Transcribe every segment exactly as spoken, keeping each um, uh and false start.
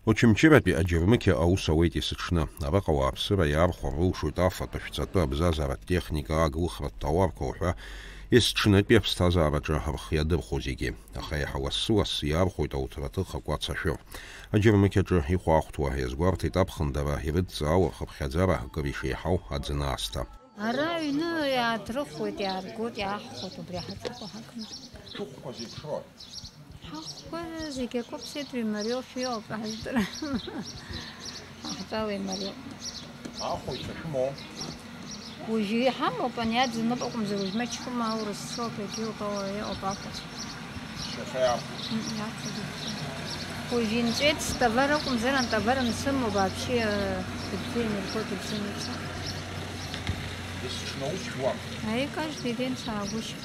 Очамчыратәи аџьармыкьа аус ауеит есыҽны. Араҟа ауааԥсыра иаархәар рылшоит афатә, ашәҵатәы, абзазаратә техника, аглыхратә тауарқәа уҳәа, есыҽнытәи аԥсҭазаараҿы рхы иадырхәо зегьы. Аха еиҳа лассы-лассы иаархәоит ауҭраҭых акәац ашәыр. Аџьармыкьаҿы ихәаахәҭуа иазгәарҭеит аԥхындара ирыдҵаау рхыԥхьаӡара акыр ишеиҳау аӡыны аасҭа. Ара аҩны иааҭрыхуеит, иааргоит, иааҳхәоит, убри ҳаҿуп ҳақны. Шәыхәқәа зеиԥшрои? Ҳахәқәа зегь акоуп, сеидҩ мариоу шәиоуп, ажәдыра. Аҳҵәала имариоуп. Ахәаҩцәа шәымоу? Уажәы иҳамоуп, ани аӡынып акәымзар, уажә маҷхәыма аурыс цоуп, егьи уҟала иҟоуп ахәац. Шьаха иахәац. М, иахәац. Уажә инҵәеит, стовар акәымзар, антовар мсымоуп, вообще, э, ибзианы иргоит, ибзианы ицоит. Есыҽны аус шәуам? Аи, каждый день саагәышьа.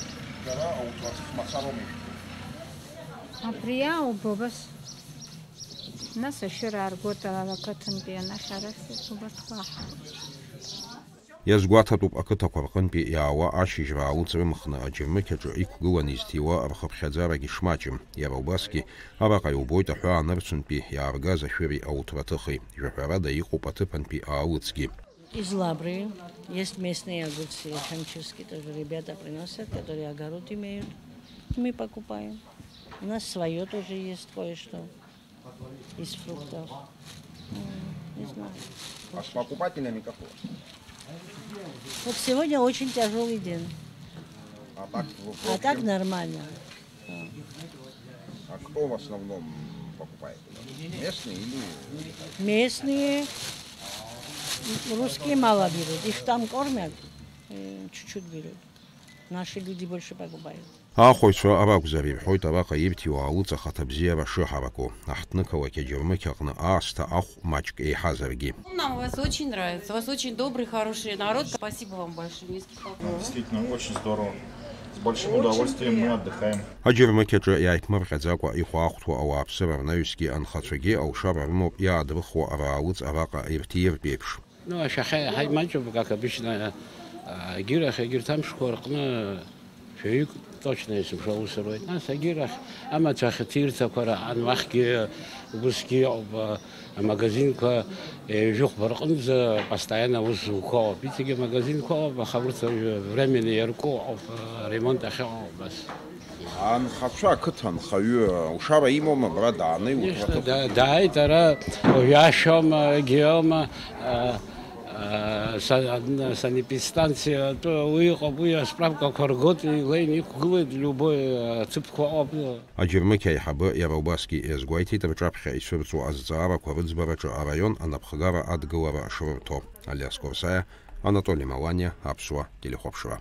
Шәара ауҭраҭых мацароума ишәҭаху? Абри иаауба, убас. Нас ашәыр ааргоит ала ақыҭантәи анахь арахь убарҭқәа аҳ-. Иазгәаҭатәуп ақыҭақәа рҟынтәи иаауа ашьыжьра аалыҵ рымхны аџьармыкьаҿы иқәгыланы изҭиуа рхыԥхьаӡарагьы шмаҷым, иара убасгьы араҟа иубоит аҳәаа нырцәынтәи иааргаз ашәыри ауҭраҭыхи, жәаҳәарада иҟоуп аҭыԥантәи аалыҵгьы. Из Лабрии есть местные огурцы, Ачамчырские тоже ребята приносят, которые огород имеют. Мы покупаем. У нас своё тоже есть кое-что из фруктов. М, не знаю. А с покупателями как у вас? Вот сегодня очень тяжелый день. А так, в А так общем, нормально. А кто в основном покупает у вас? Местные или... Местные, русские мало берут. Их там кормят, э, чуть-чуть берут. Наши люди больше покупают. Ахәаҩцәа ракәзар, ирҳәоит араҟа ирҭиуа алыҵ ахаҭабзиара шыҳараку. Аҳҭнықалақь аџьармыкьаҟны аасҭа ахә маҷк еиҳазаргьы. Нам у вас очень нравится. У вас очень добрый, хороший народ. Спасибо вам большое. Низкий поклон. Действительно, очень здорово. С большим удовольствием мы отдыхаем. Аџьармыкьаҿы иааиԥмырҟьаӡакәа ихәаахәҭуа ауааԥсыра рнаҩсгьы анхацәагьы алшара рымоуп иаадрыхуа араалыҵ араҟа ирҭииртә еиԥш. Ну, ашәахьа ҳаимаҷуп, как обычно, а, агьырахь, егьырҭ амшқәа рҟны шәаҩык точно есымша аус руеит. Нас агьырахь амаҭәахь ҭирҭақәа раан, уахьгьы убысгьы иҟоуп, а, амагазинқәа, е, жәохәба рҟынӡа постоянно аус зуқәоуп. Иҵегьы амагазинқәа ыҟоуп, аха урҭ уажәы временно иарку ауп, а, ремонт ахьыҟоу убас. Анхацәа, ақыҭа анхаҩы алшара имоума абра дааны? Конечно, иуҭраҭыху? Да, дааит ара, уажәы ашәома, егьиома, а, а, са-, адна-, санэпидстанциа атәы уи ыҟоуп, уи асправкақәа ргоит, илеины иқәгылоит, любой, а, ҭыԥқәа ыҟоуп. Аџьармыкьа аиҳабы иара убасгьы иазгәеиҭеит, рҿаԥхьа ицәырҵуа азҵаарақәа рыӡбараҿы араион анапхгара адгылара шрырҭо. Алиас Корсаиа, Анатоли Маланиа, Аԥсуа телехәаԥшра.